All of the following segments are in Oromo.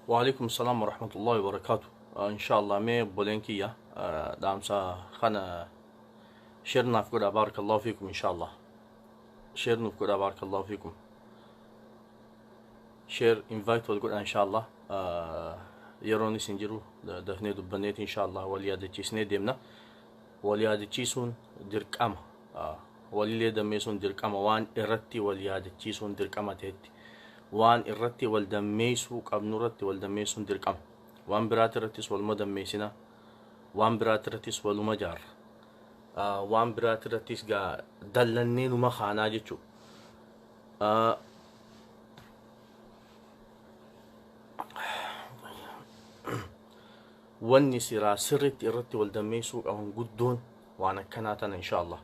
Waalaikum salaam warahmatullahi wabarakaatu. Inshallah mee obboleen kiyya dhaamsa kana share naaf godha, barakallahu fiikum. Inshallah share nuuf godha, barakallahu fiikum. Share, invite wal godha inshallah. Yeroon isin jiru dafnee dubbanneeti inshallah wal yaadachiisnee deemna. Wal yaadachiisuun dirqama, walillee dammeessuun dirqama. Waan irratti wal yaadachiisuun dirqama ta'etti, waan irratti wal dammeessuu qabnu irratti wal dammeessuun dirqama. Waan biraati irrattis waluma dammeessina, waan biraati irrattis waluma jaarra, waan biraati irrattis gaa dallannee numa kaanaa jechuudha. Wanni siraa sirritti irratti wal dammeessuu qaban guddoon waan akkanaa tana inshallah.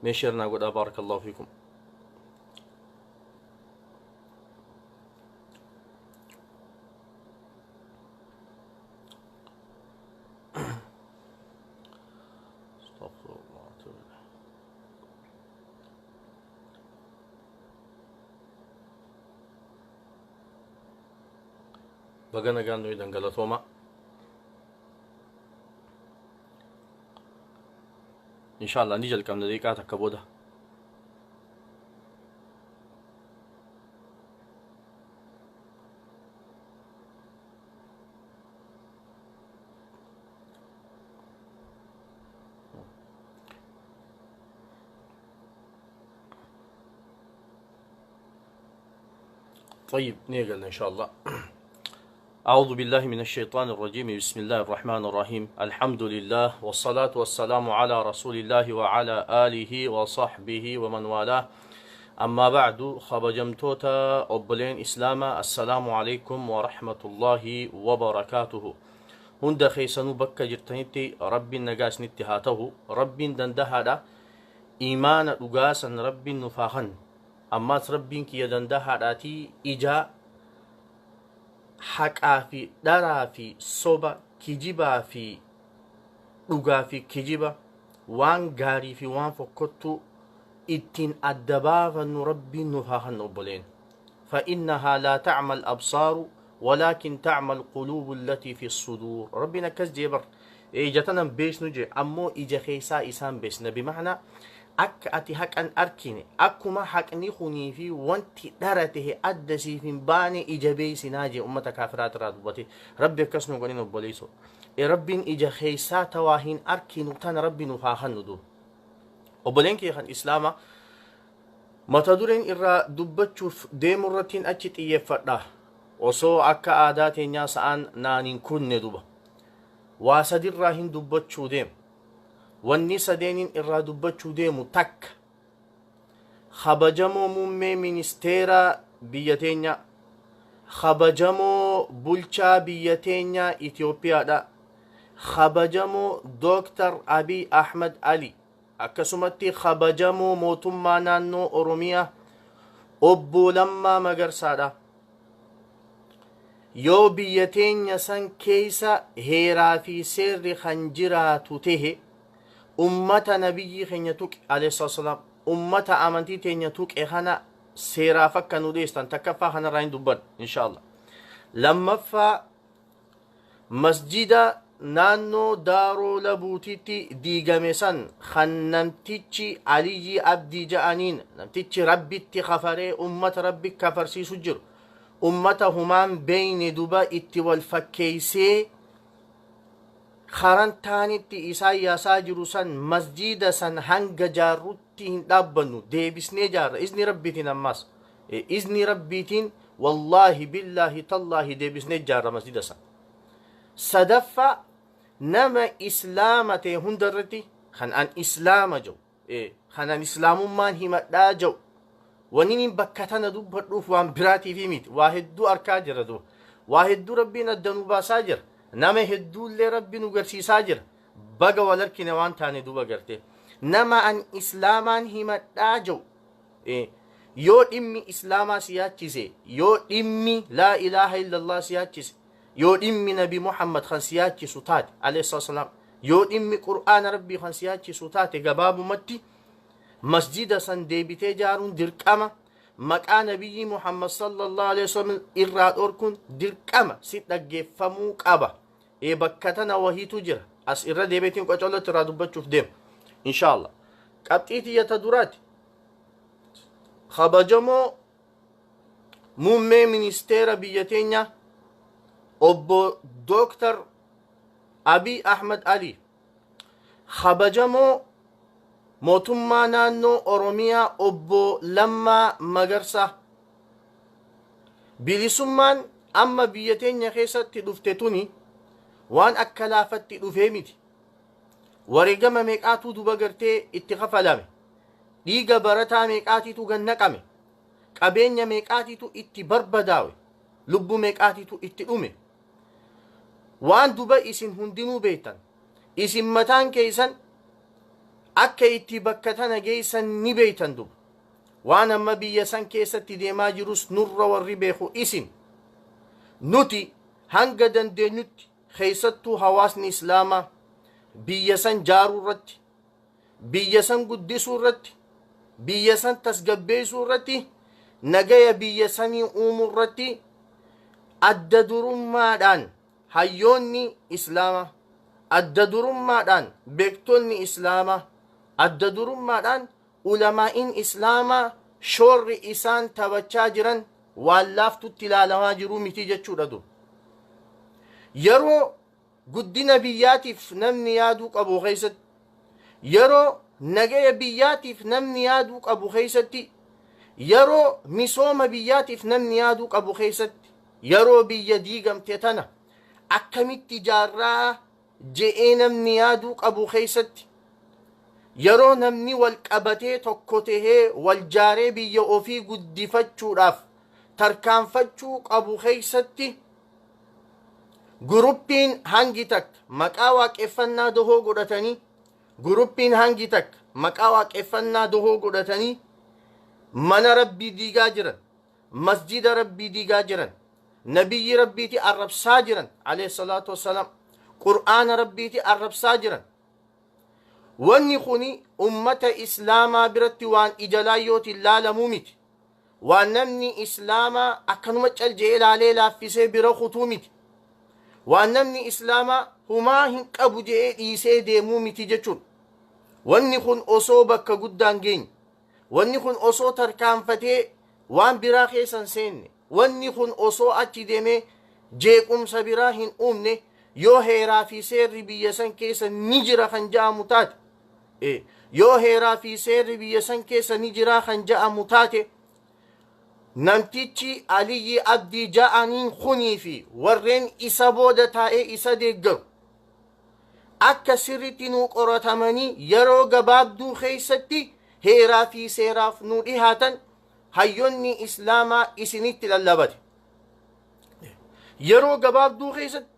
Mee share naa godhaa, barakallahu fiikum. Astaghfirullah wa atubu ilayh. Baga nagaan nuyi dangalatooma. Inshallah ni jalqabna daqiiqaa takka booda. طيب، نيقل إن شاء الله. أعوذ بالله من الشيطان الرجيم، بسم الله الرحمن الرحيم، الحمد لله والصلاة والسلام على رسول الله وعلى آله وصحبه ومن والاه، أما بعد. Kabajamtoota obboleen إسلاما، السلام عليكم ورحمة الله وبركاته. Hunda keessanuu bakka jirtanitti Rabbiin nagaa isinitti haa ta'u. Rabbiin dandahaadha. Imaana dhugaasan Rabbiin nuuf haa kennu. Ammaas Rabbiin kiyya dandahaadhaatii ijaa haqaa fi dharaa fi soba, kijibaa fi dhugaa fi kijiba, waan gaarii fi waan fokkottuu ittiin adda baafannu Rabbiin nuuf haa kennu obboleen. فإنها لا تعمى الأبصار ولكن تعمى القلوب التي في الصدور. Rabbiin akkas jee bar. Ija tanan beesnu jee, ammoo ija keessaa isaan beesna. Bimacnaa akka ati haqan arkine, akkuma haqni kunii fi wanti dhara tahe adda siif hin baane ija beeysinaa jee. Ummata kaafiraat irraa dubbate Rabbi. Akkas nu godhin obboleeyso. Rabbiin ija keessaa tawaa hin arkinu tana Rabbi nuuf haa kennu. Duuba obboleen kee kan Islaamaa, mata dureen irraa dubbachuuf deemu irrattiin achi xiyyeeffadha. Osoo akka aadaa teenyaa sa'aan naan hin kunne, duba waa sadirraa hin dubbachuu deemu. Wanni sadeeniin irraa dubbachuu deemu: takka, kabajamoo muummee ministeera biyya teenyaa, kabajamoo bulchaa biyya teenyaa Itoophiyaadha, kabajamoo Dooktar Abiy Ahmad Ali, akkasumatti kabajamoo mootummaa naannoo Oromiyaa obbo Lammaa Magarsaadha. Yoo biyya teenya san keessa heeraa fi seerri kan jiraatu tahe, ummata nabiyyi keenya tuqe alayhi salaam, ummata amantii teenya tuqe kana seeraaf akka nu dhiyeessan takkaffaa kanarraa hin dubbadhu inshallah. Lammaffaa, masjida naannoo Daaroo Labuutitti diigame san kan namtichi Aliyyi Abdii ja'aniin, namtichi Rabbitti kafaree ummata Rabbi kafarsiisu jiru, ummata humaan beeyne duba itti wal fakkeeysee karan taanitti isaan yaasaa jiru san, masjida san hanga jaarrutti hin dhaabbannu, deebisnee jaarra izni Rabbiitiin. Ammaas izni Rabbiitiin, wallaahi, billaahi, tallaahi, deebisnee jaarra masjida san. Sadaffaa, nama Islaama ta'e hunda irratti, kan an Islaama jedhu, kan an Islaamummaan himadhaa jedhu, wanni inni bakka tana dubbadhuuf waan biraatiif miti. Waa hedduu arkaa jira duba, waa hedduu Rabbiin adda nu baasaa jira, nama hedduullee Rabbi nu garsiisaa jira. Baga wal harkine waan taane duba gartee, nama an Islaamaan himadhaa jedhu, yoo dhimmi Islaamaa si yaachise, yoo dhimmi laa ilaaha illallah si yaachise, yoo dhimmi Nabi Muhammad kan si yaachisu taate alayhi salaam, yoo dhimmi Qur'aana Rabbii kan si yaachisu taate, gabaabumatti masjida san deebitee jaaruun dirqama. Maqaa Nabiyyii Muhammad sallallahu alaihi wasallam irraa dhorkuun dirqama si dhaggeeffamuu qaba. Ee, bakka tana wahiitu jira. As irra deebiitiin qocolotti irraa dubbachuuf deema. Inshaallah. Qabxii tiyyata duraati. Kabajamoo muummee ministeera biyya teenyaa obbo Dooktar Abiy Ahmad Ali, kabajamoo mootummaa naannoo Oromiyaa obbo Lammaa Magarsaa, bilisummaan amma biyya teenya keessatti dhufte tuni waan akka laafatti dhufee miti. Wareegama meeqaatuu duba gartee itti kafalame? Dhiiga barataa meeqaatiitu gannaqame? Qabeenya meeqaatiitu itti barbadaawe? Lubbuu meeqaatiitu itti dhume? Waan duba isin hundinuu beektan, isin mataan keessan akka itti bakka tana geessan ni beektan. Duba waan amma biyya san keessatti deemaa jirus nurra warri beeku isin. Nuti hanga dandeenyutti, keessattuu hawaasni islaamaa, biyya san jaaruu irratti, biyya san guddisuu irratti, biyya san tasgabbeessuu irratti, nagaya biyya sanii uumuu irratti adda durummaadhaan hayyoonni islaamaa, adda durummaadhaan beektonni islaamaa, adda durummaadhaan ulamaa'iin islaamaa shoorri isaan taphachaa jiran waan laaftutti ilaalamaa jiruu miti jechuudha. Dur yeroo guddina biyyaatiif namni yaaduu qabu keessatti, yeroo nagaya biyyaatiif namni yaaduu qabu keessatti, yeroo misooma biyyaatiif namni yaaduu qabu keessatti, yeroo biyya diigamte tana akkamitti ijaarraa je'ee namni yaaduu qabu keessatti, yeroo namni wal qabatee tokko tahee wal jaaree biyya ofii guddifachuudhaaf tarkaanfachuu qabu keessatti, guruppiin hangi takka maqaa waaqeffannaa dahoo godhatanii, guruppiin hangi takka maqaa waaqeffannaa dahoo godhatanii mana rabbii diigaa jiran, masjida rabbii diigaa jiran, nabiyyi rabbiiti arrabsaa jiran alayhi salaatu wassalaam, qur'aana rabbiiti arrabsaa jiran. Wanni kuni ummata islaamaa biratti waan ija laayyootiin laalamuu miti. Waan namni islaamaa akkanuma cal je'ee laalee laaffisee bira kutuu miti. Waan namni islaamaa humaa hin qabu je'ee dhiisee deemuu miti jechuudha. Wanni kun osoo bakka guddaan geenye, wanni kun osoo tarkaanfatee waan biraa keessa hin seenne, wanni kun osoo achi deemee jeequmsa biraa hin uumne, yoo heeraa fi seerri biyya san keessa ni jira kan ja'amu taate, yoo heeraa fi seerri biyya san keessa ni jira kan ja'amu taate, namtichi Aliyyi Abdii ja'aniin kunii fi warreen isa booda taa'ee isa deeggaru akka sirritti nuu qoratamanii yeroo gabaabduu keessatti heeraa fi seeraaf nuu dhihaatan hayyoonni islaamaa isinitti lallabate. Yeroo gabaabduu keessatti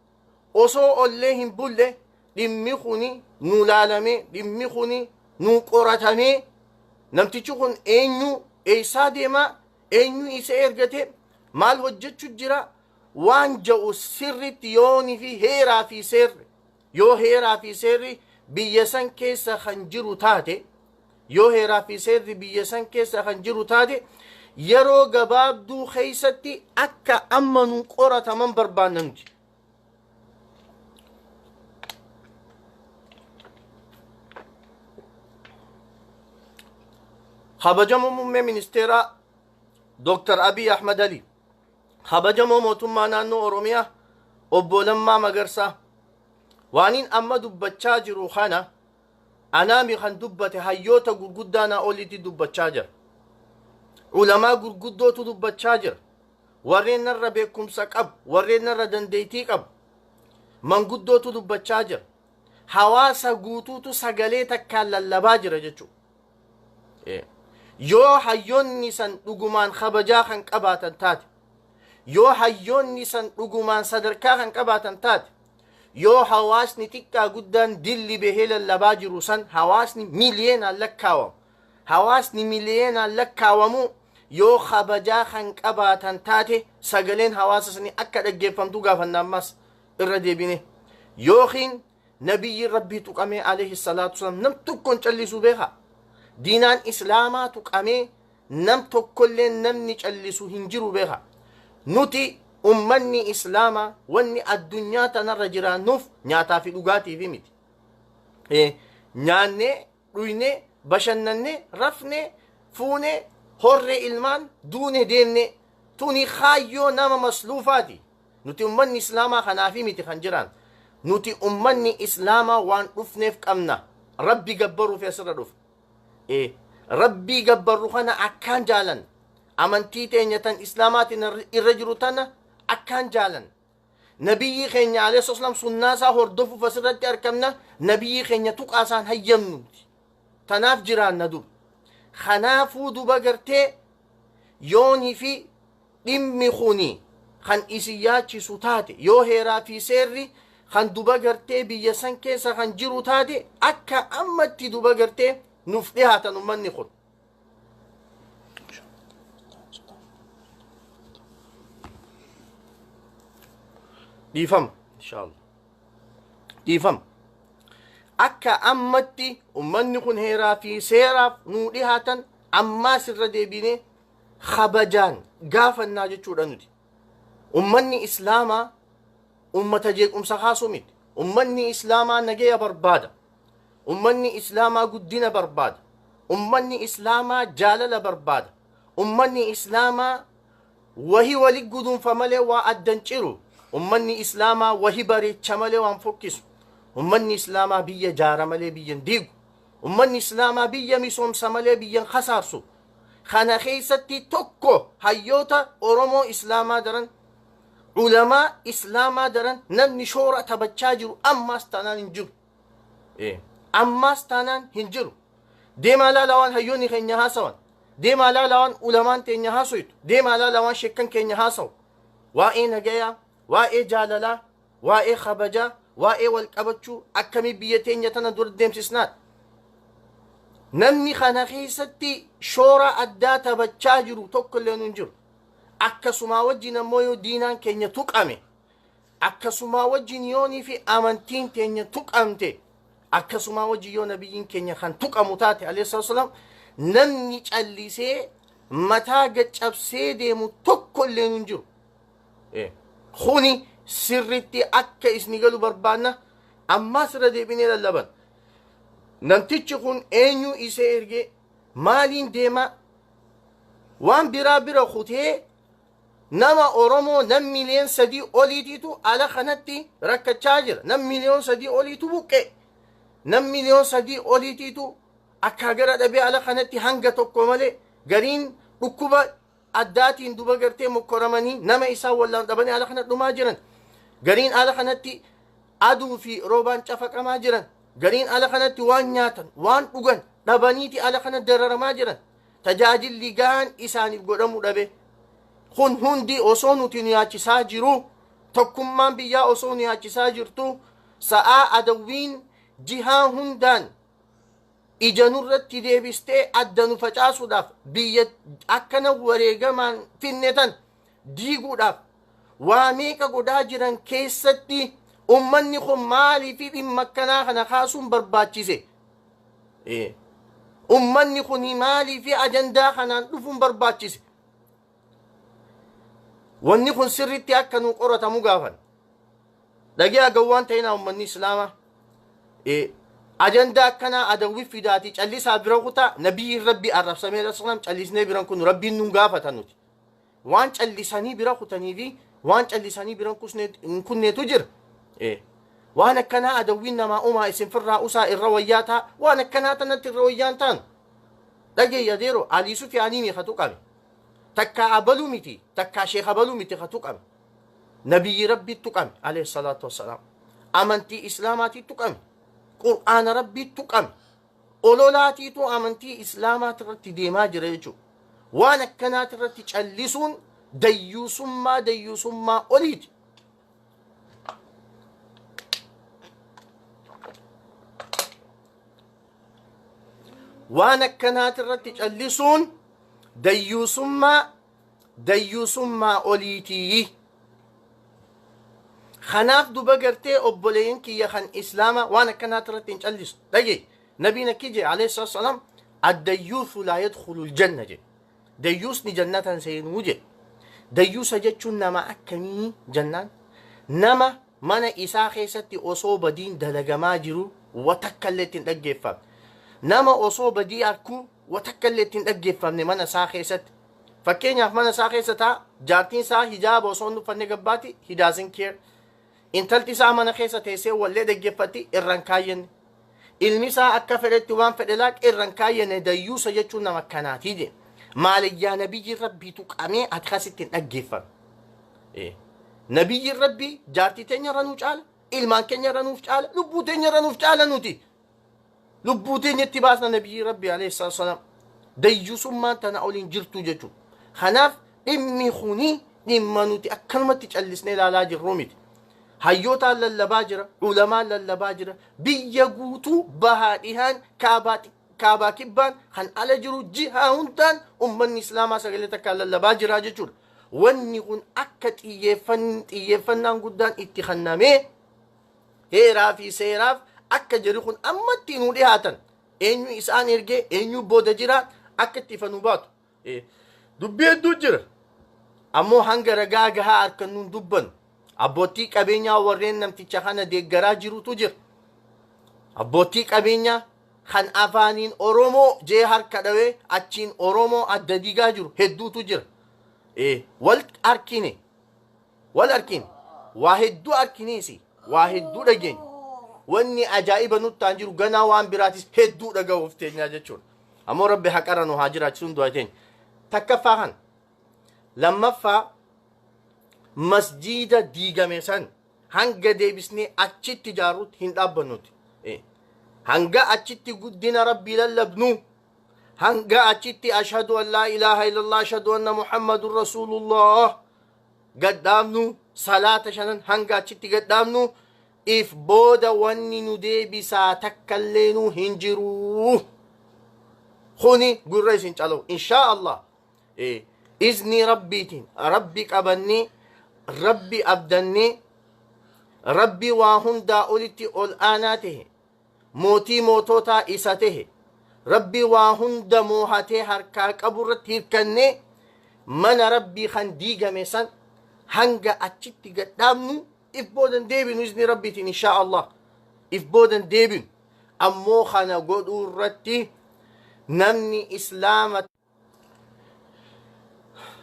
osoo ollee hin bulle dhimmi kuni nu laalamee, dhimmi kuni nu qoratamee, namtichi kun eenyu, eessaa deemaa, eenyu isa ergate, maal hojjechuu jira waan ja'u sirritti yoonii fi heeraa fi seerri, yoo heeraa fi seerri biyya san keessa kan jiru taate, yoo heeraa fi seerri biyya san keessa kan jiru taate, yeroo gabaabduu keessatti akka amma nu qorataman barbaanna nuti. Kabajamoo muummee ministeeraa Dr. Abiy Ahmad Ali, kabajamoo mootummaa naannoo Oromiyaa obbo Lammaa Magarsaa, waaniin amma dubbachaa jiru kana anaami kan dubbate, hayyoota gurguddaa naa olitti dubbachaa jira. Ulamaa gurguddootu dubbachaa jira. Warreen narra beekumsa qabu, warreen narra dandeettii qabu, manguddootu dubbachaa jira. Hawaasa guutuutu sagalee takkaan lallabaa jira jechuudha. Yoo hayyoonni san dhugumaan kabajaa kan qabaatan taate, yoo hayyoonni san dhugumaan sadarkaa kan qabaatan taate, yoo hawaasni xiqqaa guddaan dilli bahee lallabaa jiru san, hawaasni miliyeenaan lakkaawamu, hawaasni miliyeenaan lakkaawamu yoo kabajaa kan qabaatan taate, sagaleen hawaasa sanii akka dhaggeeffamtu gaafanna ammas irra deebine. Yookiin nabiyyi rabbii tuqamee alayhi salaatu wasalam nam tokkoon callisuu beekaa. Diinaan islaamaa tuqamee Nam tokkollee namni callisu hin jiru beeka. Nuti ummanni islaamaa wanni addunyaa tanarra jiraannuuf nyaataa fi dhugaatiif miti. Nyaannee, dhuynee, bashannannee, rafnee, fuunee, horree ilmaan, duune deemnee, tuni kaayyoo nama masluufaati. Nuti ummanni islaamaa kanaafi miti kan jiraan. Nuti ummanni islaamaa waan dhufneef qabna. Rabbi gabbaruuf asirra dhufe. Rabbii gabbarru kana akkaan jaalan. Amantii teenya tan islaamaatiin irra jiru tana akkaan jaalan. Nabiyyi keenya alayhi salaam sunnaa isaa hordofuuf asirratti argamna. Nabiyyi keenya tuqaa isaan hayyamnu. Tanaaf jiraanna dur. Kanaafuu duba gartee yoonii fi dhimmi kuni kan isin yaachisu taate, yoo heeraa fi seerri kan duba gartee biyya san keessa kan jiru taate, akka ammatti duba gartee nuuf dhihaatan ummanni kun. Dhiifama inshaallah. Dhiifama. Akka ammatti ummanni kun heeraa fi seeraaf nuu dhihaatan ammaas irra deebinee kabajaan gaafannaa jechuudha nuti. Ummanni islaamaa ummata jeequmsa kaasuu miti. Ummanni islaamaa nagaya barbaada. Ummanni islaamaa guddina barbaada. Ummanni islaamaa jaalala barbaada. Ummanni islaamaa wahi wali gudunfa malee waa addan ciru. Ummanni islaamaa wahi bareecha malee waan fokkisu. Ummanni islaamaa biyya jaara malee biyya hin diigu. Ummanni islaamaa biyya misoomsa malee biyya hin kasaarsu. Kana keessatti tokko hayyoota Oromoo islaamaa daran, ulamaa islaamaa daran namni shoora taphachaa jiru ammaas taanaan hin jiru. Ammaas taanaan hin jiru. Deemaa laalaa waan hayyoonni keenya haasawan. Deemaa laalaa waan ulamaan teenya haasoytu. Deemaa laalaa waan sheekkan keenya haasawu. Waa'ee nagayaa, waa'ee jaalalaa, waa'ee kabajaa, waa'ee wal qabachuu akkamii biyya teenya tana dura deemsisnaadha. Namni kana keessatti shoora addaa taphachaa jiru tokko illee hin jiru. Akkasumaa wajjin ammoo yoo diinaan keenya tuqame, akkasumaa wajjin yoonii fi amantiin teenya tuqamte, akkasumaa wajjin yoo nabiyyiin keenya kan tuqamu taate alayhi salaam, namni callisee mataa gaccabsee deemu tokko illee hin jiru. Kuni sirritti akka isni galu barbaanna. Ammaas irra deebinee lallaban. Namtichi kun eenyu isa ergee, maaliin deemaa, waan biraa bira kutee nama Oromoo nam 3 miliyoon oliitiitu ala kanatti rakkachaa jira. Nam 3 miliyoon oliitu buqqe. Nam 3 miliyoon oliitiitu akka gara dhabee ala kanatti hanga tokko malee gariin dhukkuba addaatiin duba gartee mokkoramanii nama isaan wallaan dhabanii ala kana dhumaa jiran. Gariin ala kanatti aduu fi roobaan cafaqamaa jiran. Gariin ala kanatti waan nyaatan waan dhugan dhabaniiti ala kana dararamaa jiran. Tajaajilli gahaan isaaniif godhamuu dhabe. Kun hundi osoo nuti nu yaachisaa jiru, tokkummaan biyyaa osoo nu yaachisaa jirtu, sa'aa adawwiin jihaa hundaan ija nurratti deebistee adda nu facaasuudhaaf, biyya akkana wareegamaan finne tan diiguudhaaf waa meeqa godhaa jiran keessatti ummanni kun maalii fi dhimma akkanaa kana kaasuun barbaachise? Ummanni kun maalii fi ajandaa kanaan dhufuun barbaachise? Wanni kun sirritti akka nu qoratamu gaafan. Dhagee gawwaan ta'inaa ummanni islaamaa. Ajandaa akkanaa adawwi fidaati callisaa bira kutaa. Nabiyyiin rabbi arrabsamee sallam callisnee biran kun rabbiin nun gaafata nuti. Waan callisanii bira kutanii fi waan callisanii bira hin kunneetu jira. Waan akkanaa adawwiin namaa uumaa isin firraa usaa irra wayyaa ta'a. Waan akkanaa tanatti irra wayyaan taanu. Dhageeyya adeeroo, Alii Sufiyaanii mi katu qabe. Takkaa abaluu miti, takkaa sheekh abaluu miti katu qabe. Nabiyyi rabbiittu qame alayhi salaatu wassalaam. Amantii islaamaatiittu qame. Qur'aana rabbiittu qame. Ololaatiitu amantii islaamaati irratti deemaa jira jechuudha. Waan akkanaati irratti callisuun dayyuusummaa dayyuusummaa oliiti. Waan akkanaati irratti callisuun dayyuusummaa dayyuusummaa oliitii. Kanaaf duba gartee obboleeyyan kiyya kan islaamaa waan akkanaati irratti hin callisu. Dhagee nabiin akki jee alayhi salaatu wasalaam, addayyuusu laa yadkhulu aljanna jee. Dayyuusni jannatan seenuu jedhe. Dayyuusa jechuun nama akkamii jennaan, nama mana isaa keessatti osoo badiin dalagamaa jiru watakkallee ittiin dhaggeeffamne. Nama osoo badii arkuu watakkallee ittiin dhaggeeffamne mana isaa keessatti. Fakkeenyaaf, mana isaa keessa taa jaartiin isaa hijaaba osoo hin uffanne gabbaati, he doesn't care. Intalti isaa mana keessa teessee wallee dhaggeeffatti, irraan kaayyanne. Ilmi isaa akka fedhetti waan fedhe laaq, irraan kaayyanne. Dayyuusa jechuun nama akkanaatii jedhe. Maaliyyaa nabiyyi rabbiitu qamee ati kasitti hin dhaggeeffamne. Nabiyyi rabbii jaartii teenya irra nuu caala, ilmaan keenya irra nuuf caala, lubbuu teenya irra nuuf caala nuti. Lubbuu teenya itti baasna nabiyyi rabbii alayhi salaatu wasalaam. Dayyuusummaan tana oliin jirtu jechuudha. Kanaaf dhimmi kuni dhimma nuti akkanumatti callisnee ilaalaa jirru miti. Hayyootaan lallabaa jira, ulamaan lallabaa jira, biyya guutuu bahaa dhihaan, kaabaa kibbaan, kan ala jiru jihaa hundaan ummanni islaamaa sagalee takkaan lallabaa jira jechuudha. Wanni kun akka xiyyeeffannaan guddaan itti kennamee heeraa fi seeraaf akka jiru kun ammatti nuu dhihaatan, eenyu isaan ergee, eenyu booda jira, akka itti ifa nu baatu. Dubbii hedduu jira. Ammoo hanga ragaa gahaa harkannuun dubbannu, abbootii qabeenyaa warreen namticha kana deeggaraa jirutu jira. Abbootii qabeenyaa kan afaaniin Oromoo jee harka dhawee achiin Oromoo adda diigaa jiru hedduutu jira. Wal arkine, wal arkine, waa hedduu arkineesi, waa hedduu dhageenya. Wanni ajaa'iba nutti ta'an jiru ganaa waan biraatis hedduu dhagahuuf teenyaa jechuudha. Ammoo Rabbi haqarra nu haa jiraachisuun du'a teenya. Takkaffaa kana. Lammaffaa, masjiida diigame san hanga deebisnee achitti ijaarrutti hin dhaabbannuti. Hanga achitti guddina Rabbii lallabnu, hanga achitti ashhadu an laa ilaaha illallah, ashhadu anna muhammadun rasuulullah gadhaabnu, salaata shanan hanga achitti gadhaabnu, if booda wanni nu deebisaa takkallee nu hin jiru. Kuni gurra isin calau inshaa Allah. Iznii Rabbiitiin Rabbi qabannee, Rabbi abdannee, Rabbi waa hundaa olitti ol aanaa tahe, mootii moototaa isa tahe, Rabbi waa hunda moohatee harkaa qabu irratti hirkannee, mana Rabbii kan diigame san hanga achitti gadhaabnu if boodan deebinu, izni Rabbiitiin inshaa Allah if boodan deebinu. Ammoo kana godhuu irratti namni islaama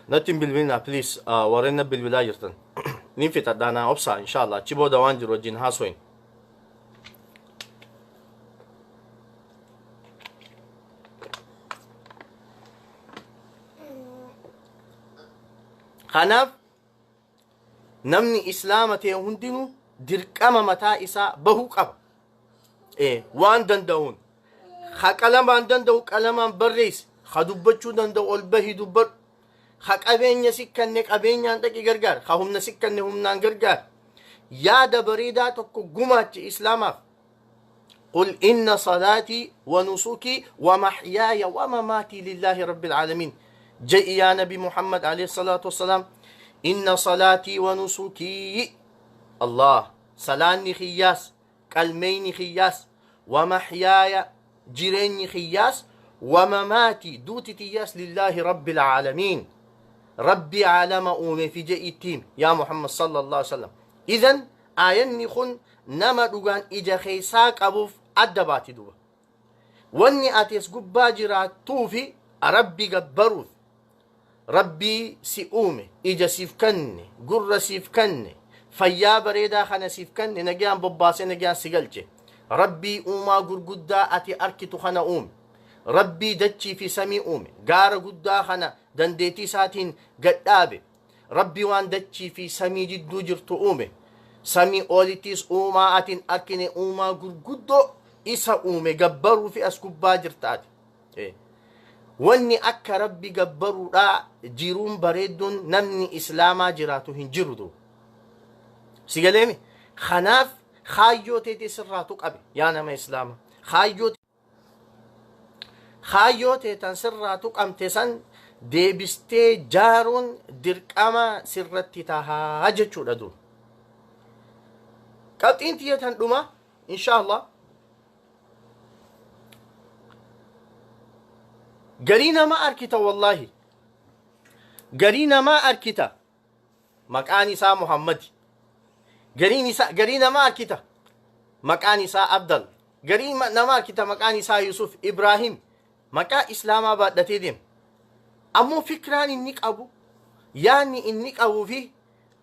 natti hin bilbilinaa, please. Warreen na bilbilaa jirtan nin fixadhaa, naa obsaa. Inshaa Allah achi booda waan jiru wajjin haasoyin. Kanaaf namni islaama ta'e hundinuu dirqama mataa isaa bahuu qaba. Waan danda'uun, ha qalamaan danda'u qalamaan barreessi, ha dubbachuu danda'u ol bahi dubbadhu, ha qabeenya sikkanne qabeenyaan dhaqi gargaar, ha humna sikkanne humnaan gargaar, yaada bareedaa tokko gumaachi islaamaaf. قل إن صلاتي ونسكي ومحياي ومماتي لله رب العالمين. جئ يا نبي محمد عليه الصلاة والسلام، إن صلاتي ونسكي، الله، صلاني خياس، qalmeyni kiyyaas، ومحياي، jireenyi kiyyaas، ومماتي، duuti tiyyaas، لله رب العالمين، ربي عالم uume fi je'ittiin يا محمد صلى الله عليه وسلم. إذن aayanni kun nama dhugaan ija keessaa qabuuf adda baati duba. Wanni ati as gubbaa jiraattuu fi Rabbi gabbaruuf, Rabbii si uume, ija siif kanne, gurra siif kanne, fayyaa bareedaa kana siif kanne, nagaan bobbaasee nagaan si galche, Rabbii uumaa gurguddaa ati arkitu kana uume, Rabbii dachii fi samii uume, gaara guddaa kana dandeettii isaatiin gadhaabe, Rabbii waan dachii fi samii jidduu jirtu uume, samii olittis uumaa atin arkine, uumaa gurguddoo isa uume gabbaruu fi as gubbaa jirta ati. Wanni akka Rabbi gabbaruudhaa jiruun bareedduun namni islaamaa jiraatu hin jiru duuba. Si galeemi? Kanaaf kaayyoo teetii sirraatu qabe, yaa nama islaamaa. Kaayyoo teetan sirraatu qabte san deebistee jaaruun dirqama sirratti tahaa jechuudha duuba. Qabxiin tiyya tan dhuma insha Allah. Garii nama arkita, wallaahi. Garii namaa arkita maqaan isaa Muhammadi. Gariin isaa garii namaa arkita maqaan isaa Abdal. Garii namaa arkita maqaan isaa Yusuf Ibrahim. Maqaa Islaamaa baadhatee deema. Ammoo fikraan inni qabu, yaanni inni qabuu fi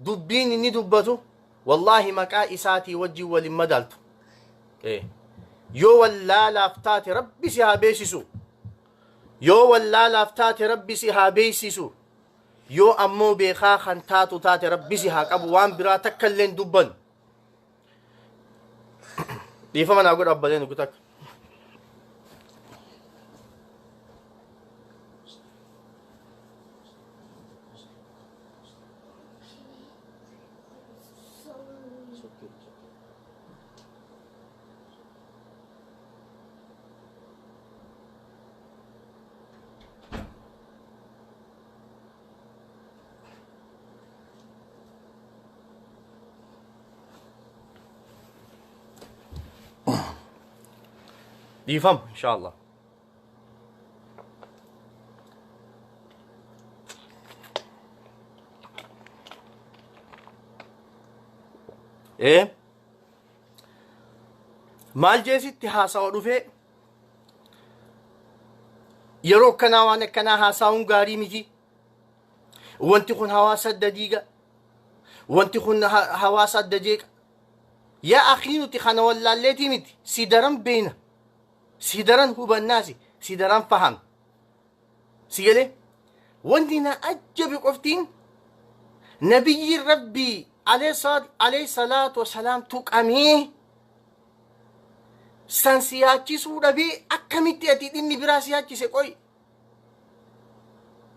dubbiin inni dubbatu wallaahi maqaa isaatii wajjin wal hin madaaltu. Yoo wallaalaaf taate Rabbi si haa beeksisu. Yoo wallaalaaf taate Rabbi si haa beeksisu. Yoo ammoo beekaa kan taatu taate Rabbi si haa qabu, waan biraa takka illee hin dubbannu. Dhiifama naa godha abbaleen ugu takka. Dhiifama inshallah. Ee maal jeesitti haasawa dhufee yeroo akkanaa waan akkanaa haasa'uun gaarii miti. Wanti kun hawaasa adda diiga. Wanti kun hawaasa adda jeeqa. Yaa akii, nuti kana wallaalleetii miti. Si daran beena. Si daran hubannaasi. Si daran faham. Si galee? Wanti na ajjabe qoftiin nabiyyi Rabbii alayhi salaatu wasalaam tuqamee san si yaachisuu dhabee, akkamitti ati dhimmi biraa si yaachise qoy?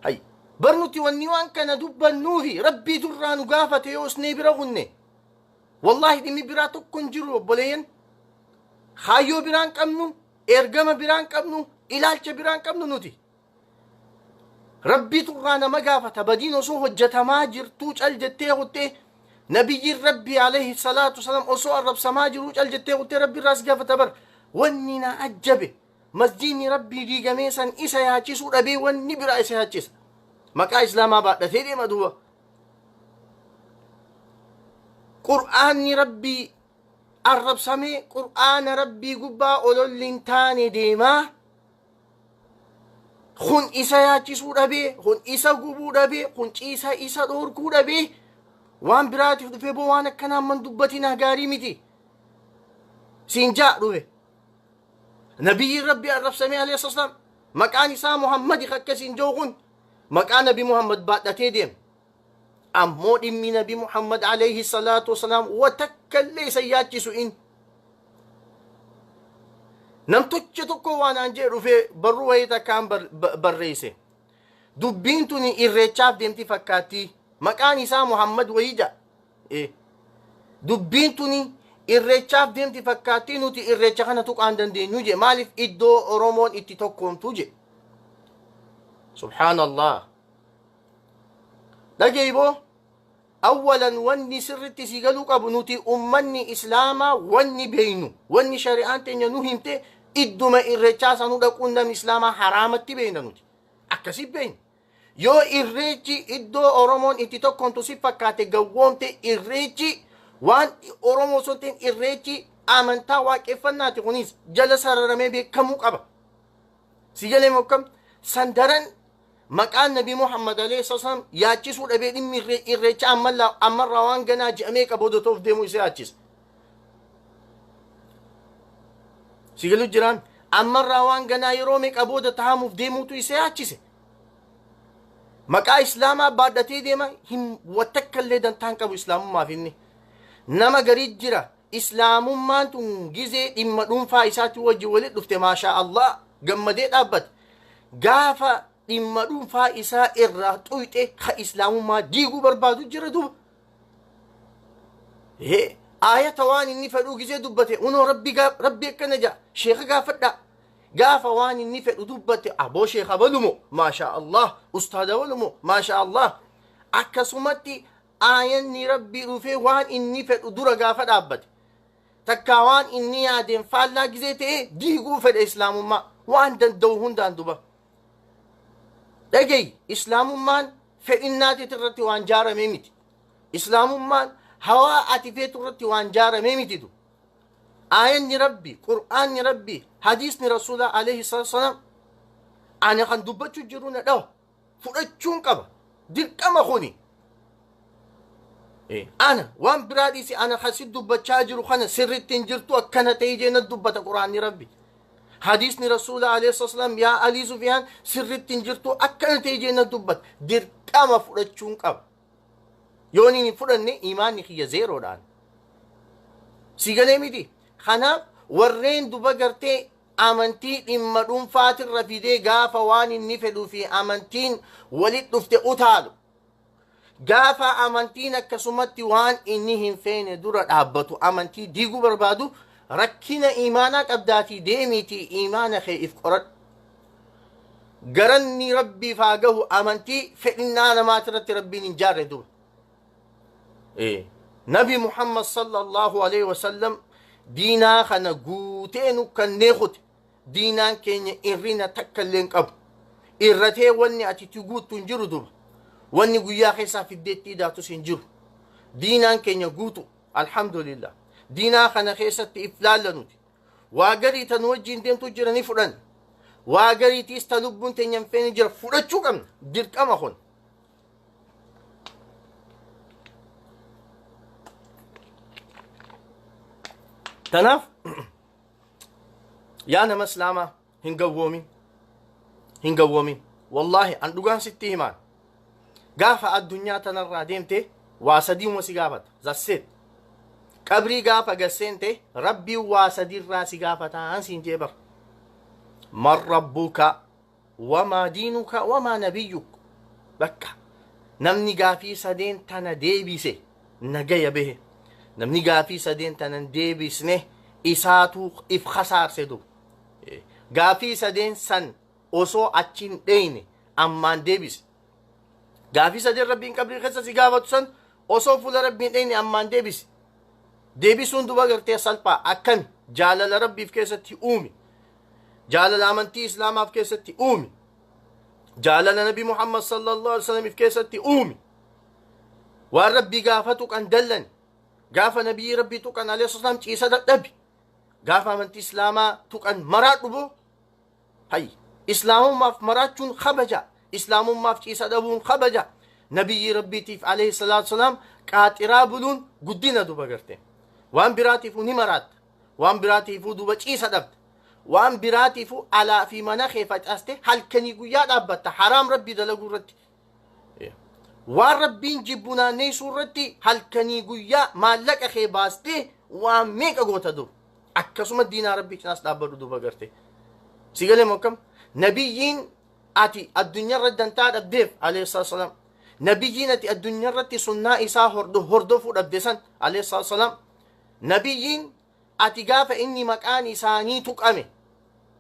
Hay, bar nuti wanni waan kana dubbannuufi Rabbii durraa nu gaafate yoo isnee bira kunne. Wallaahi dhimmi biraa tokko hin jiru, obboleeyyan. Kaayyoo biraan qabnu, ergama biraan qabnu, ilaalcha biraan qabnu nuti. Rabbiitu irraa nama gaafata. Badiin osoo hojjetamaa jirtuu cal jettee kuttee, nabiyyiin Rabbii alayhi salaatu wasalaam osoo arrabsamaa jiruu cal jettee kuttee, Rabbi irraa si gaafata bar. Wanni na ajjabe, masjiidni Rabbii diigamee san isa yaachisuu dhabee wanni biraa isa yaachisa. Maqaa Islaamaa baadhatee deema duuba. Qur'aanni Rabbii arrabsamee, Qur'aana Rabbii gubbaa ololli hin taane deemaa. Kun isa yaachisuu dhabee, kun isa gubuu dhabee, kun ciisa isa dhoorkuu dhabee, waan biraatiif dhufee boo waan akkanaa man dubbatinaa gaarii miti. Siin jaa dhufe. Nabiyyiin Rabbii arrabsamee alayhi salaam, maqaan isaa Muhammadi akkasiin jiru kun maqaa Nabi Muhammad baadhatee deema. Ammoo dhimmi Nabi Muhammad alayhi salaatu wasalaam watakkallee isa yaachisu in. Namtocha tokko waan aan jee dhufee barruu wayii takkaan barreesse. Dubbiin tuni irreechaaf deemti fakkaatti. Maqaan isaa Muhammad wayii ja'a. Dubbiin tuni irreechaaf deemti fakkaatti, nuti irreecha kana tuqaan dandeenyu je. Maaliif? Iddoo Oromoon itti tokkoomtu je. Subhaanallah. Dhageeyboo, awwalan wanni sirritti si galuu qabu, nuti ummanni Islaamaa wanni beeynu, wanni shari'aan teenya nu himte, idduma irreechaa sanuu dhaquun namni Islaamaa haraamatti beeyna nuti. Akkasi beeyna. Yoo irreechi iddoo Oromoon itti tokkomtu si fakkaate gawwoomte. Irreechi waan Oromoo osoo hin ta'in irreechi amantaa waaqeffannaati, kunis jala sararamee beekamuu qaba. Si galee mokkam san daran maqaan Nabi Muhammad alayhi salaam yaachisuu dhabee dhimmi irreecha ammarraa waan ganaa je'amee qabu odoo deemuu isa yaachisa. Si galu jiraan, ammarraa waan ganaa yeroo meeqa booda tahamuuf deemuutu isa yaachise. Maqaa Islaamaa baadhatee deema, hin watakka illee dantaan qabu Islaamummaaf inni. Nama garii jira, Islaamummaan tun gizee dhimma dhuunfaa isaatti wajjin walitti dhufte maashaa Allah gammadee dhaabbate. Gaafa dhimma dhuunfaa isaa irraa xuyxe ka Islaamummaa diiguu barbaadu jira duuba. Aayata waan inni fedhuu gizee dubbate, unoo Rabbi Rabbi akkana ja'a, sheeka gaafadhaa. Gaafa waan inni fedhu dubbate, aboo sheeka balumo maashaa Allah, ustaada balumo maashaa Allah. Akkasumatti aayanni Rabbii dhufee waan inni fedhu dura gaafa dhaabbate, takkaa waan inni yaadeen faallaa gizee ta'e, diiguu fedha Islaamummaa waan danda'u hundaan duba. Dhagayi, Islaamummaan fedhinnaatit irratti waan jaaramee miti. Islaamummaan hawaa ati feetu irratti waan jaaramee mititu. Aayanni Rabbi, Qur'aanni Rabbi, hadiisni Rasuulaa alayhi salaatu wasalaam ana kan dubbachuu jiru na dhawa. Fudhachuun qaba. Dirqama kuni. Ana waan biraa dhiisi, ana kan si dubbachaa jiru kana sirriitti hin jirtu, akkana ta'ee jee na dubbata Qur'aanni Rabbi. Hadiisni Rasuulaa alayhi salaatu wasalaam, yaa Alii Sufiyaan, sirriitti hin jirtu, akkana ta'ee jee na dubbata. Dirqama fudhachuun qaba. Yoo inni hin fudhanne, imaanni kiyya zeeroodhaan. Si galee miti? Kanaaf warreen duba gartee amantii dhimma dhuunfaatirra fidee gaafa waan inni fedhuu fi amantiin walit dhufte utaalu. Gaafa amantiin akkasumatti waan inni hin feene dura dhaabbatu, amantii diiguu barbaadu, rakkina imaanaa qabdaatii deemiitii imaana kee if qoradhu. Garanni Rabbiif haa gahu, amantii fedhinnaa namaatirratti Rabbiin hin jaarre duba. Nabi Muhammad sallallahu alaihi wasallam diinaa kana guutee nu kannee kute. Diinaan keenya irrina takka illee hin qabu. Irratee wanni ati itti guuttu hin jiru duba. Wanni guyyaa keessaa fiddeettii daatus hin jiru. Diinaan keenya guutu, alhamdulillah. Diinaa kana keessatti if laalla nuti. Waa garii tan wajjin deemtu jira, ni fudhan. Waa gariitiis ta lubbuun teenya hin feene jira, fudhachuu qabna. Dirqama kun. Tanaaf yaa nama Islaamaa, hin gawwoomin. Hin gawwoomin. Wallaahi an dhugaan sitti himaan. Gaafa addunyaa tanarraa deemte waa sadiuma si gaafata. That's it. Qabrii gaafa gasseente Rabbiin waa sadiirraa si gaafataan siin jee bar. Man rabbuka, wamaa diinuka, wamaa nabiyyuk. Bakka namni gaafii sadeen tana deebise nagaya bahe. Namni gaafii sadeen tana hin deebisne isaatu if kasaarse duba. Gaafii sadeen san osoo achi hin dheeyne ammaan deebise. Gaafii sadeen Rabbiin qabrii keessa si gaafatu san osoo fuula Rabbiin hin dheeyne ammaan deebise. Deebisuun duba gartee salphaa. Akkami? Jaalala Rabbiif keessatti uumi. Jaalala amantii Islaamaaf keessatti uumi. Jaalala Nabi Muhammad sallallahu alaihi wasallam keessatti uumi. Waan Rabbii gaafa tuqan dallan. Gaafa Nabiyyi Rabbii tuqan alayhi salaam ciisa dadhabi. Gaafa amantii Islaamaa tuqan maraa dhuboo. Hay, Islaamummaaf maraachuun kabaja. Islaamummaaf ciisa dhabuun kabaja. Nabiyyi Rabbiitiif alayhi salaatu salaam qaaxiraa buluun guddina duba garte. Waan biraatiifuu ni maraatta. Waan biraatiifuu duba ciisa dhabda. Waan biraatiifuu alaa fi mana kee facaaste halkanii guyyaa dhaabbatta haraam Rabbii dalaguu irratti. Waan Rabbiin jibbu naanneessuu irratti halkanii guyyaa maallaqa kee baastee waan meeqa goota dur. Akkasuma diinaa Rabbii cinaas dhaabbadhu duba garte. Si galee moo akkam? Nabiyyiin ati addunyaarra dantaa dhabdeef alayhi salaam. Nabiyyiin ati addunyaarratti sunnaa isaa hordofuu dhabde san alayhi salaam. Nabiyyiin ati gaafa inni maqaan isaanii tuqame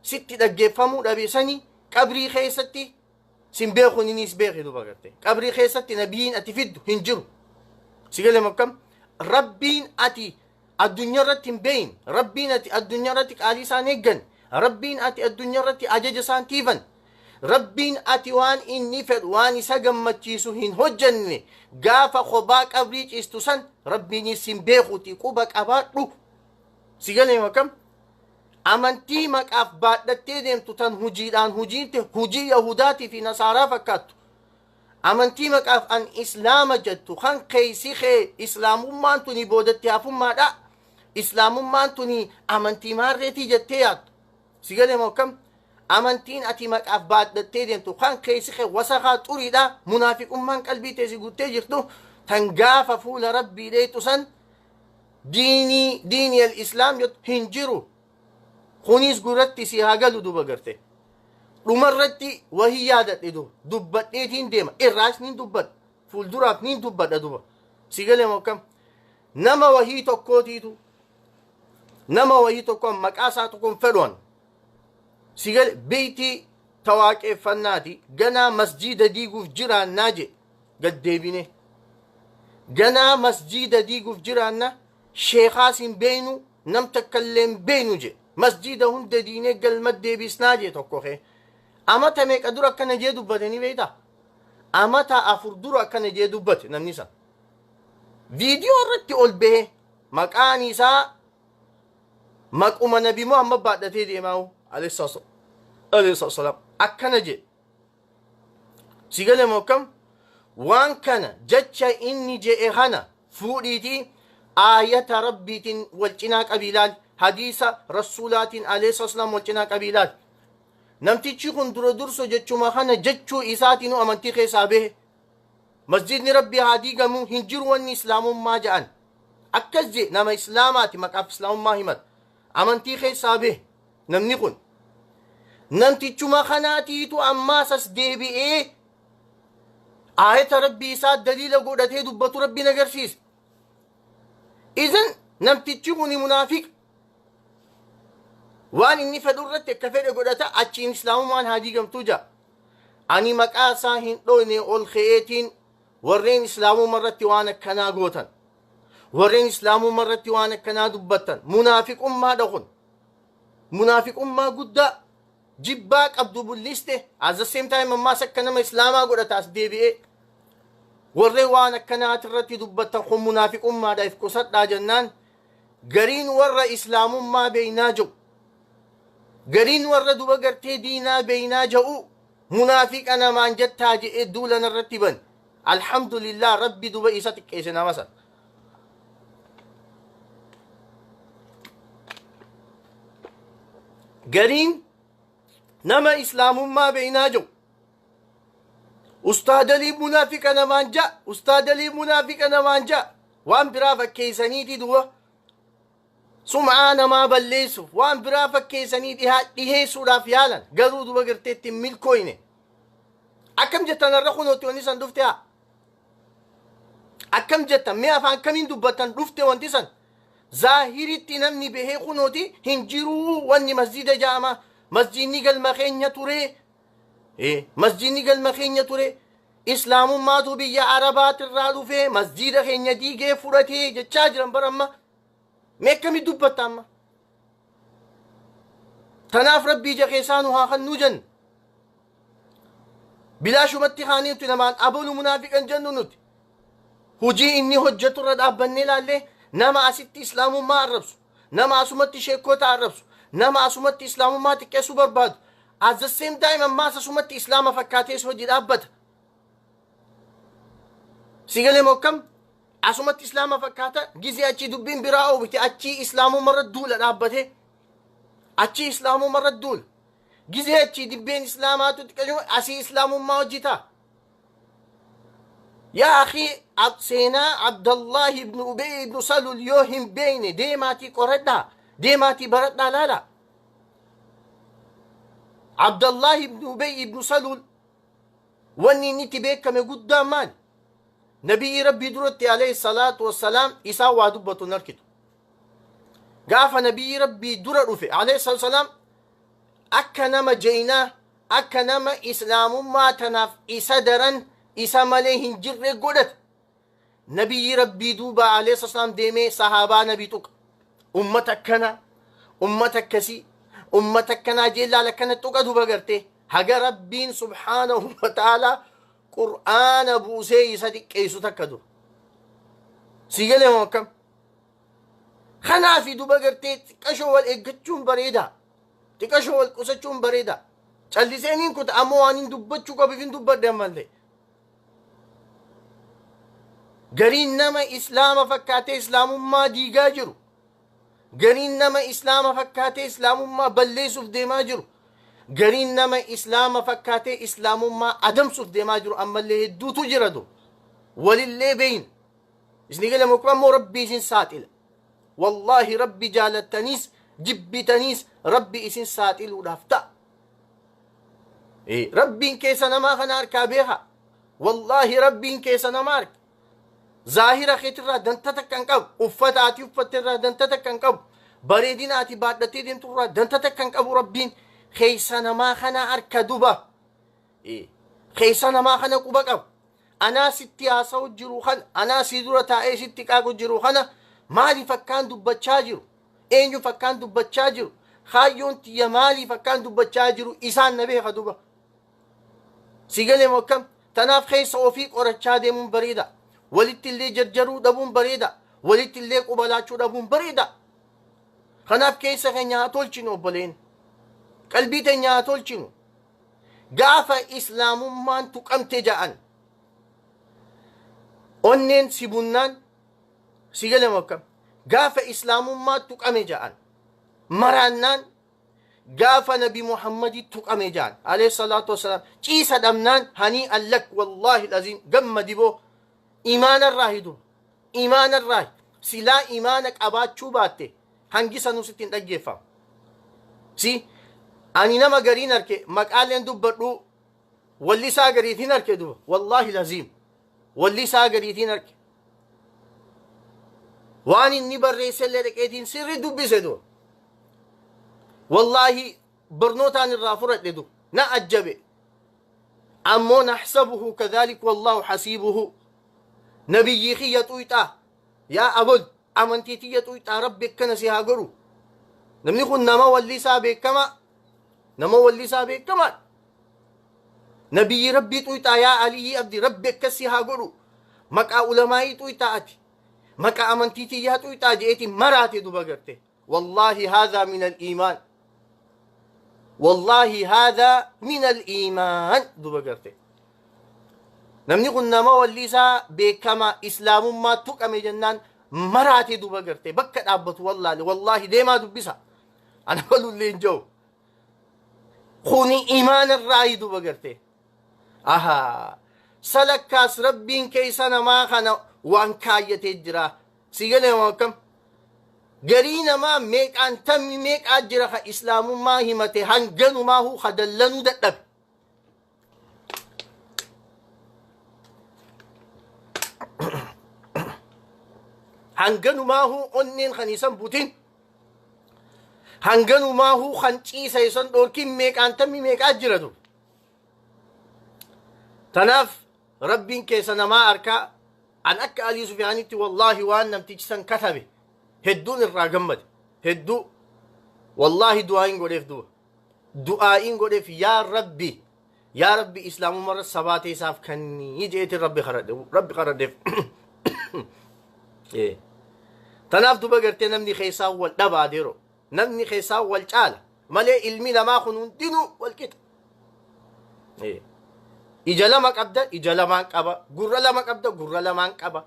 sitti dhaggeeffamuu dhabe sani qabrii keessatti sin beeku, innis beeki duba garte. Qabrii keessatti nabiyyiin ati fiddu hin jiru. Si galee akkam? Rabbiin ati addunyaa irratti hin beeyin, Rabbiin ati addunyaa irratti qaalii isaan eeggan, Rabbiin ati addunyaa irratti ajaja isaan tiifan, Rabbiin ati waan inni fedhu, waan isa gammachiisu hin hojjenne, gaafa kophaa qabrii ciistu san Rabbiinis hin beekuti quba qabaadhu. Si galee akkam? Amantii maqaaf baadhattee deemtu tan hujiidhaan hujiin hujii Yahudaatii fi Nasaaraa fakkaattu. Amantii maqaaf an Islaama jettu kan keeysi kee Islaamummaan tuni boodatti hafummaadha. Islaamummaan tuni amantii maarreetii jettee yaaddu. Si galee moo akkam? Amantiin ati maqaaf baadhattee deemtu kan keeysi kee wasakaa xuriidha. Munaafiqummaan qalbii teessi guuttee jirtu tan gaafa fuula Rabbii dheeytu san diinii diinii al-Islaam jettu hin jiru. Kunis gurratti si haa galu duba garte. Dhumarratti wahii yaadadhe duba dubbadheetiin deema, irraas nin dubbadha, fuulduraaf nin dubbadha duba. Si galee moo akkam? Nama wahii tokkootiitu, nama wahii tokko, maqaa isaa tokkoon fedhuan. Si gale, beeytii tawaaqeeffannaati ganaa masjiida diiguuf jiraannaa je gad deebine. Ganaa masjiida diiguuf jiraanna, sheekaas hin beeynu, nam takka illee hin beeynu je. Masjiida hunda diinee galma deebisnaa je tokko kee. Amata meeqa dura akkana jee dubbatanii beeytaa? Amata 4 dura akkana jee dubbate namni san. Viidiyoo irratti ol bahee maqaan isaa maquma Nabi Muhammad baadhatee deemaa alayhi salaam akkana jedhe. Si galee moo akkam? Waan kana jecha inni je'e kana fuudhiitii aayata rabbiitiin wal cinaa qabiilaal, hadiisa rasuulaatiin alayhi salaam wal cinaa qabiilaal. Namtichi kun dura durso jechuma kana jechuu isaatiin amantii keessaa bahe. Masjidni rabbii haa diigamu, hin jiru wanni islaamummaa ja'an. Akkas je nama islaamaati, maqaaf islaamummaa himata. Amantii keessaa bahe namni kun. Namtichuma kanaatiitu ammaas as deebi'ee aayata rabbii isaa daliila godhatee dubbatu rabbiin agarsiisa. Idan namtichi kun munaafiqa. Waan inni fedhu irratti akka fedhe godhata, achiin islaamummaan haa diigamtuu ja'a. Ani maqaa isaa hin dhoyne ol ka'eetiin. Warreen islaamummaa irratti waan akkanaa gootan, warreen islaamummaa irratti waan akkanaa dubbattan, munaafiqummaadha kun. Munaafiqummaa guddaa jibbaa qabdu bulliste. At the same time ammaas akka nama islaamaa godhata as deebi'ee. Warreen waan akkanaati irratti dubbattan kun munaafiqummaadha, if qusadhaa jennaan, gariin warra islaamummaa beeynaa jedhu, gariin warra duba gartee diinaa beeynaa jedhu, munaafiqa namaan jettaa jedhee duulan irratti ban. Alhamdulillah, rabbi duba isa xiqqeesse nama san. Gariin nama islaamummaa beeynaa jedhu, ustaadalii munaafiqa namaan ja'a, ustaadalii munaafiqa namaan ja'a, waan biraa fakkeessaniiti duba sum'aa namaa balleessuuf waan biraa fakkeessanii dhiheessuudhaaf yaalan, garuu duba gartee ittiin milkooyne. Akkam jettan har'a kunooti wanni san dhufte haa? Akkam jettan mee? Afaan kamiin dubbattan dhufte wanti san? Zaahiritti namni bahee kunooti hin jiruu wanni masjida ja'ama. Masjidni galma keenya ture, masjidni galma keenya ture, islaamummaatu biyya arabaatirraa dhufee masjida keenya diigee fudhatee jechaa jiran bara amma. Mee akkamitti dubbatta amma? Tanaaf rabbii ija keessaa nu haa kannuu jenna. Bilaashumatti kaanii nuti namaan abalu munaafiqan jennu. Nuti hujii inni hojjetu irra dhaabbannee ilaallee, nama asitti islaamummaa arrabsu, nama asumatti sheekota arrabsu, nama asumatti islaamummaa xiqqeessuu barbaadu, at the same time ammaas asumatti islaama fakkaatees hojii dhaabbata. Si galee mokkam? Asumatti islaama fakkaata, gizee achii dubbiin biraa oobite achii islaamummaa irra duula dhaabbate, achii islaamummaa irra duula. Gizee achii dibbeen islaamaatu xiqqeessuu, asii islaamummaa hojjetaa. Yaa akhi, seenaa Abdallahi ibn Ubey ibn Salul yoo hin beekne, deemaatii qoradhaa, deemaatii baradhaa, laala. Abdallahi ibn Ubey ibn Salul wanni inni itti beekame guddaan maali? Nabiyyi rabbii duratti alayhi salaatu wassalaam isaan waa dubbatu hin arkitu. Gaafa nabiyyi rabbii dura dhufe alayhi salaatu wassalaam, akka nama jeynaa, akka nama islaamummaa tanaaf isa daran isa malee hin jirre godhate. Nabiyyi rabbii duuba alayhi salaam deemee sahaabaa nabii tuqa. Ummata akkana, ummata akkasii, ummata akkanaa jeellaal akkana tuqa duuba gartee haga rabbiin subhaanahu wa ta'aalaa qur'aana buusee isa xiqqeessu takka dura. Si galee moo akkam? Kanaafi duba gartee xiqqashoo wal eeggachuun bareedaa. Xiqqashoo wal qusachuun bareedaa. Callisee niin kuta, ammoo waan hin dubbachuu qabuuf hin dubbadhe ammallee. Gariin nama islaama fakkaatee islaamummaa diigaa jiru. Gariin nama islaama fakkaatee islaamummaa balleessuuf deemaa jiru. Gariin nama islaama fakkaatee islaamummaa adamsuuf deemaa jiru ammallee hedduutu jira dur. Walillee beeyna. Isin gala muka ammoo rabbi isin saaxila. Wallaahi, rabbi jaalattaniis jibbitaniis rabbi isin saaxiluudhaaf ta'a. Rabbiin keessa namaa kana harkaa beeka. Wallaahi, rabbiin keessa namaa harka. Zaahira keetirraa danta takka hin qabu. Uffata ati uffatte irraa danta takka hin qabu. Bareedina ati baadhattee deemtu irraa danta takka hin qabu rabbiin. Keessa namaa kana harka duba. Keessa namaa kana quba qabu. Anaa sitti haasa'u jiru kana, anaa si dura taa'ee sitti qaaqu jiru kana, maaliif akkaan dubbachaa jiru? Eenyuuf akkaan dubbachaa jiru? Kaayyoon tiyya maaliif akkaan dubbachaa jiru? Isaan na beeka duba. Si galee moo akkam? Tanaaf keessa ofii qorachaa deemuun bareeda. Walitti illee jarjaruu dhabuun bareeda. Walitti illee qubalaachuu dhabuun bareeda. Kanaaf keessa keenya haa tolchinu obboleen. Qalbii teenya haa tolchinu. Gaafa islaamummaan tuqamte ja'an. Onneen si bunnaan si galama akkam. Gaafa islaamummaa tuqame ja'an. Maraannaan gaafa nabi Muhammadii tuqame ja'an. Alayhi salaatu wassalaam. Ciisa dhabnaan hanii allak wallaahi laziim gammadi boo. Imaanarraa hidu. Imaanarraa silaa imaana qabaachuu baatte hangi sanuu sitti hin dhaggeeffamu. Si ani nama gariin arke maqaaleen dubbadhu wallisaa gariitiin arke duba wallaahi laziim wallisaa gariitiin arke. Waan inni barreessellee dhaqeetiin sirri dubbise duba. Wallaahi barnootaan irraa fudhadhe duba na ajjabe. Ammoo naxsabuhu kadhalik wallaahu hasiibuhu. Nabiyyii kiyya xuyxaa yaa abol amantii tiyya xuyxaa rabbi akkana si haa godhu. Namni kun nama wallisaa beekamaa. Nama wallisaa beekamaa. Nabiyyi rabbii xuyxaa yaa Aliyyii Abdi rabbi akkas si haa godhu. Maqaa ulamaa'ii xuyxaa ati. Maqaa amantii tiyyaa xuyxaa je'eeti maraate duba garte. Wallaahi haadhaa min al-iimaan. Wallaahi haadhaa min al-iimaan duba garte. Namni kun nama wallisaa beekamaa islaamummaa tuqame jennaan maraate duba garte bakka dhaabbatu wallaale wallaahi deemaa dubbisa. Ana balullee hin jiru. Kuni imaana irraa duba garte. Ahaa. Salakkaas rabbiin keessa namaa kana waan kaayyatee jira. Si galee waan akkam? Garii namaa meeqaan tammi meeqaa jira ka islaamummaa himate hanganumaahu ka dallanuu dadhabe. Hanganumaahu onneen kan isan butin. Hanganumaahu kan ciisa isan dhoorkin meeqaan tammi meeqaa jira dur. Tanaaf rabbiin keessa namaa harkaa an akka Alii Sufiyaanitti wallaahi waan namtichi san katabe hedduun irraa gammade. Hedduu wallaahi du'aayin godheef duba. Du'aayin godheef yaa rabbi yaa rabbi islaamummaa irra sabaatee isaaf kennii jeetiin rabbi kadhadhe rabbi kadhadheef. Tanaaf duba gartee namni keessaa wal dhabaa deero. Namni keessaa wal caala. Malee ilmi namaa kun hundinuu wal qixa. Ija lama qabda, ija lamaan qaba. Gurra lama qabda, gurra lamaan qaba.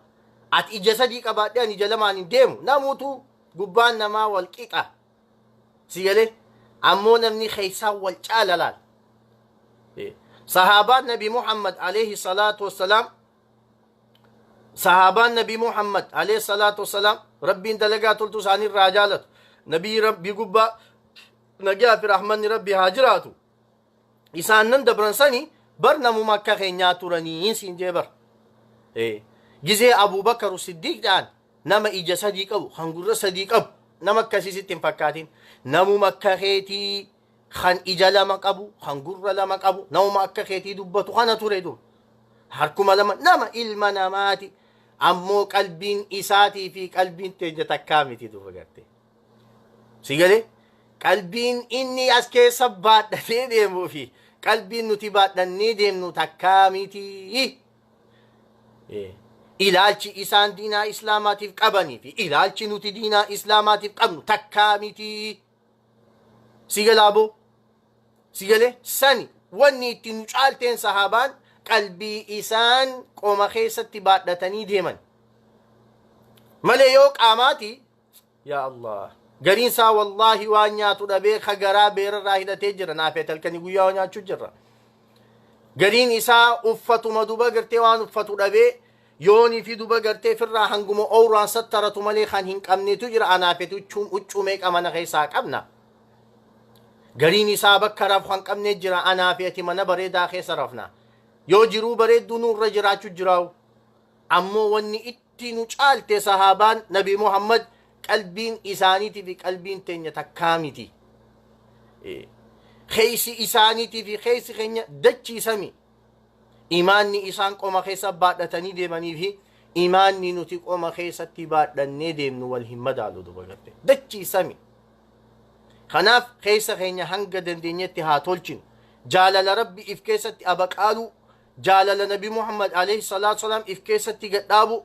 Ati ija sadii qabaadhee ani ija lamaan hin deemu. Namuutu gubbaan namaa wal qixa. Si galee ammoo namni keessaa wal caala laal. Sahaabaan Nabi Muhammad alayhi salaatu wassalaam sahaabaan Nabi Muhammad alayhi salaatu wassalaam rabbiin dalagaa toltu isaanii irraa jaalatu. Nabii rabbi gubbaa nagaa fi rahmanni rabbi haa jiraatu. Isaan nan dabran sani bar namuma akka keenyaa turanii siin jee bar. Gizee Abubakar Siddiq jedhan nama ija sadii qabu kan gurra sadii qabu nama akkasii sitti hin fakkaatin. Namuma akka keetii kan ija lama qabu kan gurra lama qabu namuma akka keetii dubbatu kana ture dur. Harkuma lama nama ilma namaati. Ammoo qalbiin isaatii fi qalbiin teenya takkaa miti duba garte. Si galee qalbiin inni as keessa baadhatee deemuu fi qalbiin nuti baadhannee deemnu takkaa miti. Ilaalchi isaan diinaa islaamaatiif qabanii fi ilaalchi nuti diinaa islaamaatiif qabnu takkaa miti. Si galaa boo? Si galee sani wanni itti nu caalteen sahaabaan qalbii isaan qoma keessatti baadhatanii deeman. Malee yoo qaamaati yaa Allah. Gariin isaa wallaahi waan nyaatu dhabee ka garaa beerarraa hidhatee jira naafeet halkanii guyyaa nyaachuu jirra. Gariin isaa uffatuma duba gartee waan uffatu dhabee yoonii fi duba gartee firraa hanguma oowraan sattaratu malee kan hin qabnetu jira anaafet huccuu meeqa mana keessaa qabna. Gariin isaa bakka rafu kan qabne jira anaafeti mana bareedaa keessa rafna. Yoo jiruu bareedduu nurra jiraachuu jiraawu. Ammoo wanni itti nu caalte sahaabaan Nabi Muhammad qalbiin isaaniitii fi qalbiin teenya takkaa miti. Keessi isaaniitii fi keessi keenya dachiisami. Imaanni isaan qoma keessa baadhatanii deemanii fi imaanni nuti qoma keessatti baadhannee deemnu wal hin madaalu duba garte. Dachiisami. Kanaaf keessa keenya hanga dandeenyetti haa tolchinu. Jaalala rabbi if keessatti abaqaaluu Jaalala Nabi Muhammad alayhi salaatu salaam if keessatti gadhaabu,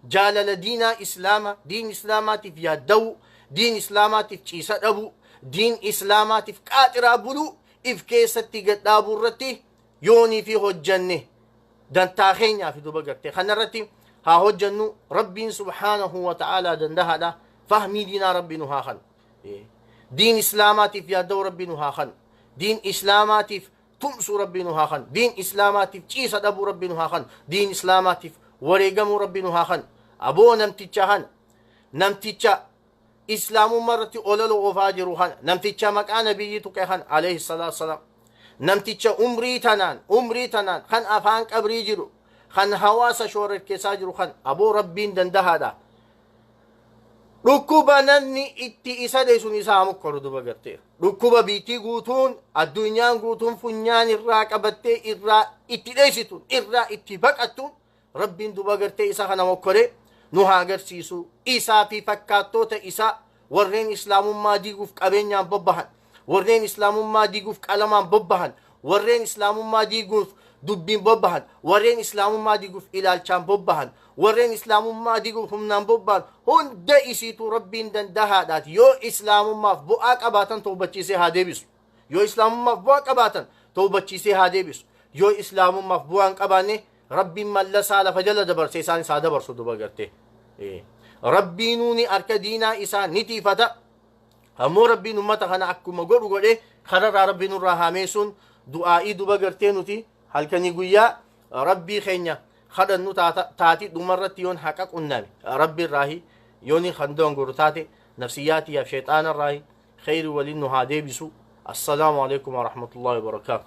jaalala diinaa Islaama, diin Islaamaatiif yaadda'u, diin Islaamaatiif ciisa dhabu, diin Islaamaatiif qaaxiraa buluu if keessatti gadhaabuu irratti yoonii fi hojjanne dantaa keenyaa fi duba gartee kanarratti haa hojjannu. Rabbiin subhaanahu wa ta'aalaa dandahaadha. Fahmii diinaa Rabbi nu haa kanu. Diin Islaamaatiif yaadda'u Rabbi nu haa kanu. Diin Islaamaatiif tumsuu Rabbi nu haa kanu. Diin Islaamaatiif ciisa dhabuu Rabbi nu haa kanu. Diin Islaamaatiif wareegamuu Rabbi nu haa kanu. Aboo, namticha kana, namticha Islaamummaa irratti olola oofaa jiru kana, namticha maqaa Nabiyyi tuqe kana alayhi salaatu salaam, namticha umrii tanaan kan afaan qabrii jiru, kan hawaasa shoororkeessaa jiru kan, aboo, Rabbiin dandahaadha. Dhukkuba namni itti isa dheessuun isaa mukkoru duba gartee dhukkuba biitii guutuun, addunyaan guutuun funyaan irraa qabattee irraa itti dheessituun, irraa itti baqattuun, Rabbiin duba gartee isa kana mokkoree nu haa agarsiisu. Isaa fi fakkaattoota isaa, warreen Islaamummaa diiguuf qabeenyaan bobbahan, warreen Islaamummaa diiguuf qalamaan bobbahan, warreen Islaamummaa diiguuf dubbiin bobbahan, warreen Islaamummaa diiguuf ilaalchaan bobbahan, warreen Islaamummaa diiguuf humnaan bobbahan hunda isiitu Rabbiin dandahaadhaati yoo Islaamummaaf bu'aa qabaatan toobachiisee haa deebisu. Yoo Islaamummaaf bu'aa qabaatan toobachiisee haa deebisu. Yoo Islaamummaaf bu'aa hin qabaanne, Rabbiin mallasaa lafa jala dabarse isaan isaa dabarsu duba gartee. Rabbiinuuni harka diinaa isaa ni tiifata. Ammoo Rabbiin ummata kana akkuma godhu godhe kararraa Rabbiin nurraa haameessuun du'aa'ii duba gartee nuti halkanii guyyaa Rabbii keenya kadhannu taati. Dhumarratti yoon haqa qunname Rabbi irraahi, yooni kan dongoru taate nafsiyyaatiyaaf sheexaana irraahi, kheyri waliin nu haa deebisu. Assalaamu alaikum warahmatullahi wabarakaatu.